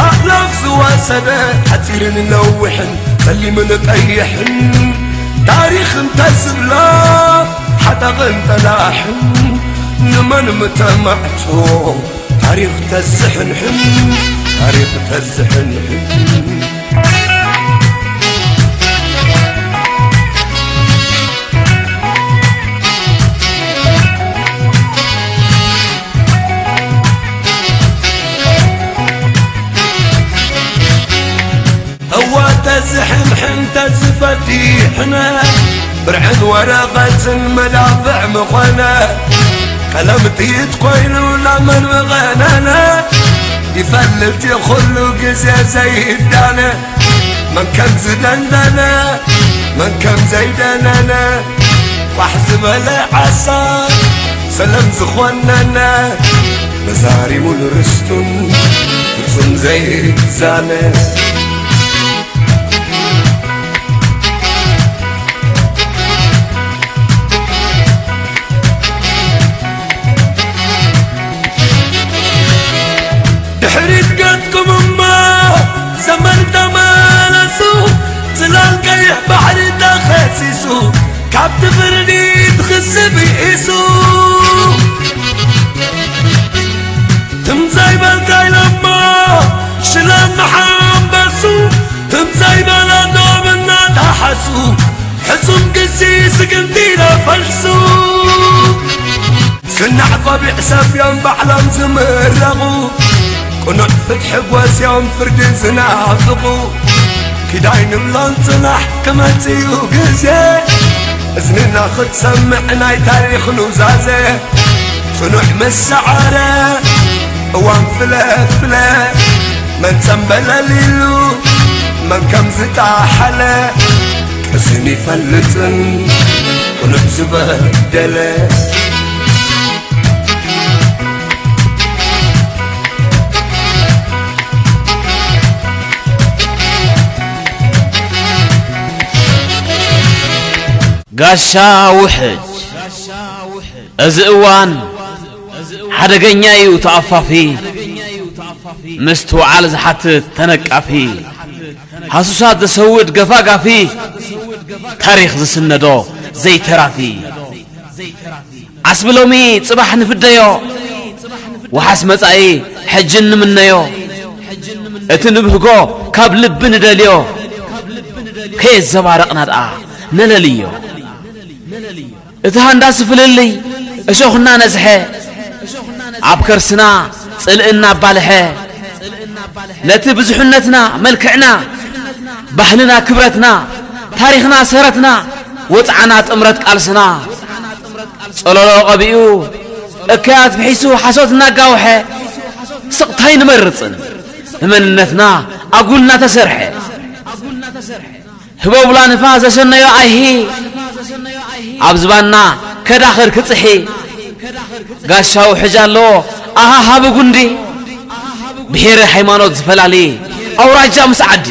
ኣእላፍ ዝወሰደ ሓጺርን ነዊሕን ጸሊምን ቀይሕን ታሪኽ እንተ ዝብላ ሓታቕን ጠላሕን ንመን ምተማዕጾ ታሪኽ ተዝሕንሕን፣ ታሪኽ ተዝሕንሕን። እዋ ተዝሕንሕን ተዝፈዲሕነ፣ ብርዕን ወረቐትን መዳፍዕ ምኾነ፣ ቀለም ጥይት ኮይኑ ናብ መን ምቐነነ፣ ይፈልጥ እዩ ኩሉ ግዜ ዘይዳነ። መን ከም ዝደንደነ፣ መን ከም ዘይደነነ፣ ቋሕ ዝበለ ዓሳ ሰለም ዝኾነነ፣ መዛሪሙን ርስቱን ፍጹም ዘይዛነ። ድሕሪት ገጽኩም እሞ ዘመን ተመለሱ፣ ጽላል ቀይሕ ባሕሪ ተኸሲሱ፣ ካብቲ ፍርዲ ትኽስብ ይኢሱ። ትም ዘይበልካ ኢሎሞ ሽላም ንሓንበሱ፣ ትም ዘይበለ ዶብ እናተሓሱ፣ ሕሱም ግሲ ስግንቲ ኢለ ፈልሱ። ስናዕ ቆቢዕ ሰብ እዮም ባዕሎም ዝምረቑ፣ ቅኑዕ ፍትሒ ጎስዮም ፍርዲ ዝናፍቑ። ኪዳይ ንብሎም ጽናሕ ክመጽእ እዩ ግዜ፣ እዝንና ክትሰምዕ ናይ ታሪኽ ኑዛዜ። ጽኑዕ ምስ ሰዓረ እዋን ፍለ ፍለ፣ መን ጸምበለል ኢሉ መን ከም ዝጠሓለ፣ ቅስን ይፈልጥን ቅኑዕ ዝበደለ። ጋሻ ውሕጅ፣ እዚ እዋን ሓደገኛ እዩ ተኣፋፊ፣ ምስትውዓል ዝሓትት ተነቃፊ፣ ሃሱሳት ዘሰውድ ገፋጋፊ፣ ታሪኽ ዝስነዶ ዘይተራፊ። ዓስቢ ሎሚ ጽባሕ ንፍደዮ፣ ወሓስ መጻኢ ሕጂ ንምነዮ። እቲ ንብህጎ ካብ ልቢ ንደልዮ፣ ከየዘባረቕና ደኣ ነለልዮ። እቲ ሃንዳሲ ፍልልይ እሾኽና ነዝሐ፣ ኣብ ከርስና ጽልእና ኣባልሐ። ነቲ ብዙሕነትና መልክዕና፣ ባህልና ክብረትና፣ ታሪኽና ሰረትና፣ ወጽዓና ጥምረት ቃልስና። ጸለሎ ቀቢኡ እከያት ብሒሱ ሓሶት እናጋውሐ፣ ስቕታ ኣይንመርጽን ንመንነትና ኣጉልና ተሰርሐ። ህቦብላ ንፋስ ዘሰነዮ ኣይሂ፣ ኣብ ዝባንና ከዳኽር ክጽሒ። ጋሻ ውሕጅ ኣሎ ኣሃሃቢ ጉንዲ፣ ብሄረ ሃይማኖት ዝፈላሊ ኣውራጃ ምስ ዓዲ።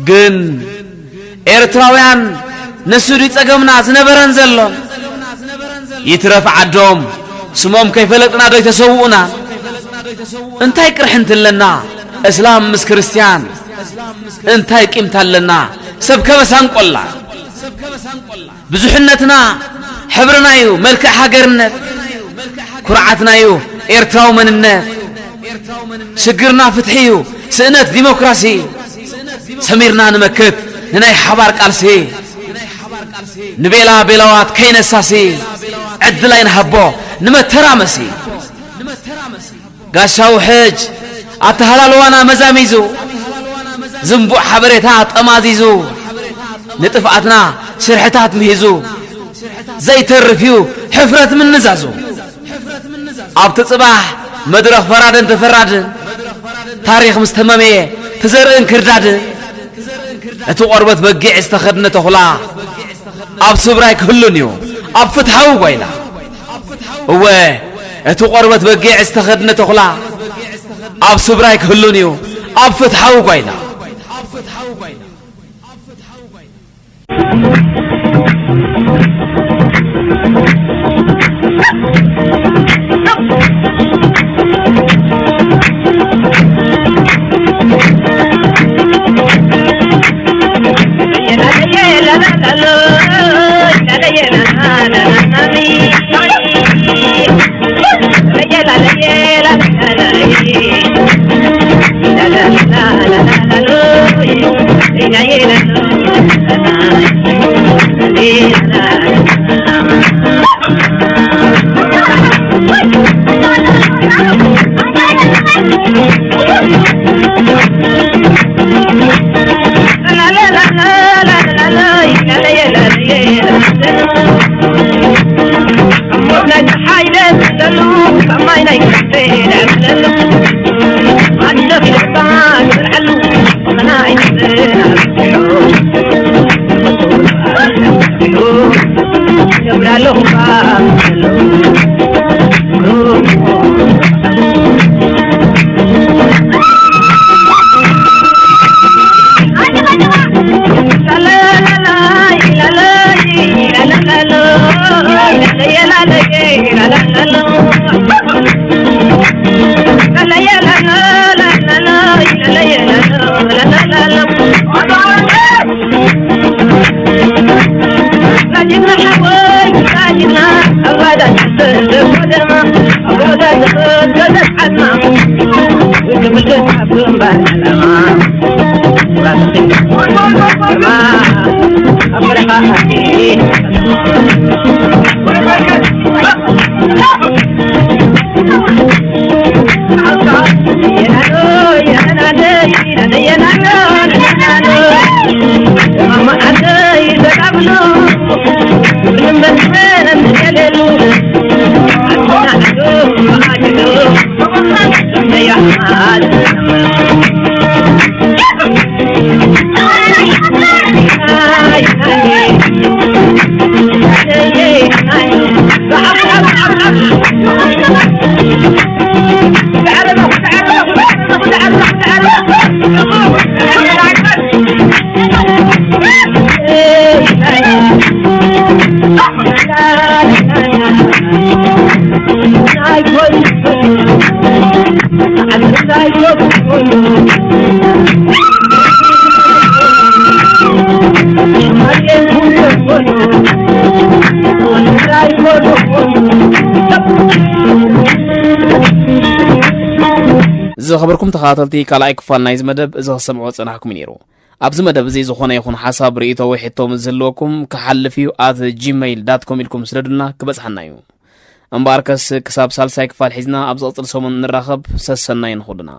ግን ኤርትራውያን ንሱ ድዩ ጸገምና ዝነበረን ዘሎን? ይትረፍ ዓዶም ስሞም ከይፈለጥና ዶ ይተሰውኡና? እንታይ ቅርሕንቲ ኣለና እስላም ምስ ክርስትያን? እንታይ ቂምታ ኣለና ሰብ ከበሳን ቆላ? ብዙሕነትና ሕብርና እዩ መልክዕ ሃገርነት፣ ኩርዓትና እዩ ኤርትራዊ መንነት። ሽግርና ፍትሒ እዩ ስእነት ዲሞክራሲ። ሰሚርና ንመክት ንናይ ሓባር ቃልሲ፣ ንቤላ ቤላዋት ከይነሳሲ፣ ዕድል ኣይንሃቦ ንመተራመሲ። ጋሻ ውሕጅ ኣተሃላልዋና መዛሚዙ፣ ዝንቡዕ ሓበሬታ ጠማዚዙ፣ ንጥፍኣትና ሽርሕታት ምሂዙ፣ ዘይተርፍ እዩ ሕፍረት ምንዛዙ። ኣብቲ ጽባሕ መድረኽ ፈራድን ተፈራድን፣ ታሪኽ ምስ ተመመየ ትዘርእን ክርዳድን፣ እቲ ቆርበት በጊዕ ዝተኸድነ ተኹላ ኣብ ስብራይ ክህሉን እዩ ኣብ ፍትሓዊ ጓይላ። እወ፣ እቲ ቆርበት በጊዕ ዝተኸድነ ተኹላ ኣብ ስብራይ ክህሉን እዩ ኣብ ፍትሓዊ ጓይላ። ዝኸበርኩም ተኸታተልቲ፣ ካልኣይ ክፋል ናይዚ መደብ እዚ ክሰምዕዎ ጸናሕኩም ነይሩ። ኣብዚ መደብ እዚ ዝኾነ ይኹን ሓሳብ፣ ርእይቶ ወይ ሕቶ ምስ ዝህልወኩም፣ ክሓልፍ እዩ at gmail dot com ኢልኩም ስደዱልና፣ ክበጽሓና እዩ። እምበኣርከስ ክሳብ ሳልሳይ ክፋል ሒዝና ኣብ ዝቕጽል ሰሙን ንራኸብ። ሰሰናይ ንኹልና።